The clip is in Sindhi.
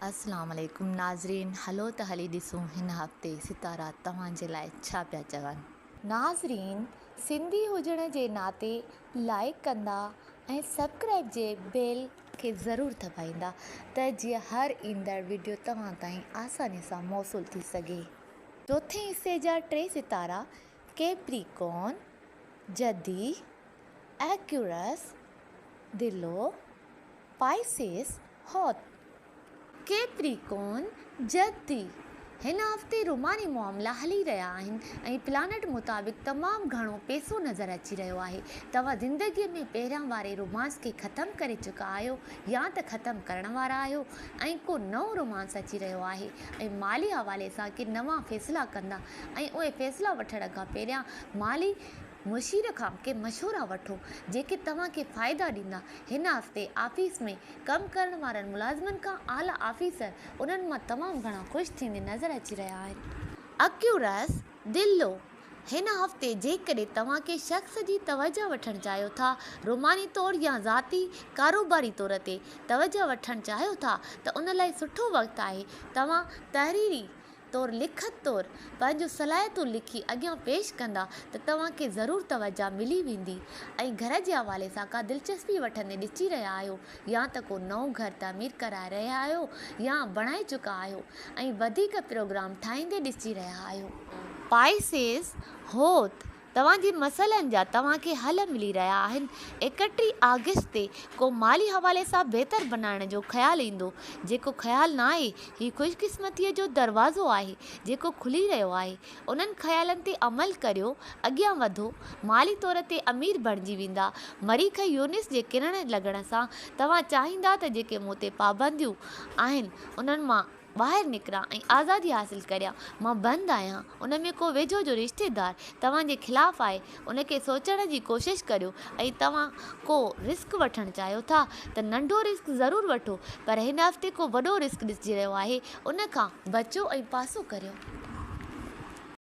اسلام عليڪم ناظرين هلو ته هلي ڏسون هن هفتي ستارا توهان جي لاء ڇا پيا چون. ناظرين سنڌي هجڻ جي ناتي لائيڪ ڪندا ۽ سبڪرائيب جي بيل کي ضرور دٻائيندا ته جيئن هر ايندڙ وڊيو توهان تائين آساني سان موصول ٿي سگهي. چوٿين حصي جا ٽي ستارا ڪيپريڪون، جدي، ايڪيورس، دلو، پائسيس، هوت. ڪيپريڪون، جدي، هن هفتي روماني معاملا هلي رهيا آهن ۽ پلانٽ مطابق تمام گهڻو پيسو نظر اچي رهيو آهي. توهان زندگي ۾ پهريان واري رومانس کي ختم ڪري چڪا آهيو يا ته ختم ڪرڻ وارا آهيو ۽ ڪو نئون رومانس اچي رهيو آهي ۽ مالي حوالي سان ڪي نوان فيصلا ڪندا ۽ اهي فيصلا وٺڻ کان پهريان مالي مشير کان ڪي مشورا وٺو جيڪي توهان کي فائدا ڏيندا. هن هفتي آفيس ۾ ڪم ڪرڻ وارن ملازمن کان اعليٰ آفيسر انهن مان تمام گهڻا خوش ٿيندي نظر اچي رهيا آهن. اڪيورس، دلو، هن هفتي جيڪڏهن توهان ڪنهن شخص جي توجهه وٺڻ چاهيو ٿا، روماني طور يا ذاتي، ڪاروباري طور تي توجهه وٺڻ چاهيو ٿا ته ان لاء سٺو وقت آهي. توهان تحريري طور لکت طور پنهنجون صلاحيتون لکي اڳيان پيش ڪندا ته توهان کي ضرور توجه ملي ويندي ۽ گهر جي حوالي سان ڪا دلچسپي وٺندي ڏسجي رهيا آهيو يا ته ڪو نئون گهر تعمير ڪرائي رهيا آهيو يا بڻائي چڪا آهيو ۽ وڌيڪ پروگرام ٺاهيندي ڏسجي رهيا آهيو. پائسيس، هوت، توهان جي مسئلن جا توهان کي حل ملي رهيا آهن. 31 آگسٽ تي ڪو مالي حوالي سان بهتر بنائڻ جو خيال ايندو، جيڪو خيال ناهي، هي خوشقسمتيء جو دروازو آهي، جيڪو کلي رهيو آهي. انهن خيالن تي عمل ڪريو، اڳيان وڌو، مالي طور تي امير بڻجي ويندا. مريخ يونس جي ڪرڻ لڳڻ سان توهان چاهيندا ته جيڪي مون تي پابنديون آهن، انهن مان. ٻاهر نڪران ۽ آزادي حاصل ڪريان، مان بند آهيان، ان ۾ ڪو ويجهو جو رشتيدار توهان جي خلاف آهي، ان کي سوچڻ جي ڪوشش ڪريو ۽ توهان ڪو رسڪ وٺڻ چاهيو ٿا ته ننڍو رسڪ ضرور وٺو پر هن هفتي ڪو وڏو رسڪ ڏسجي رهيو آهي، ان کان بچو ۽ پاسو ڪريو.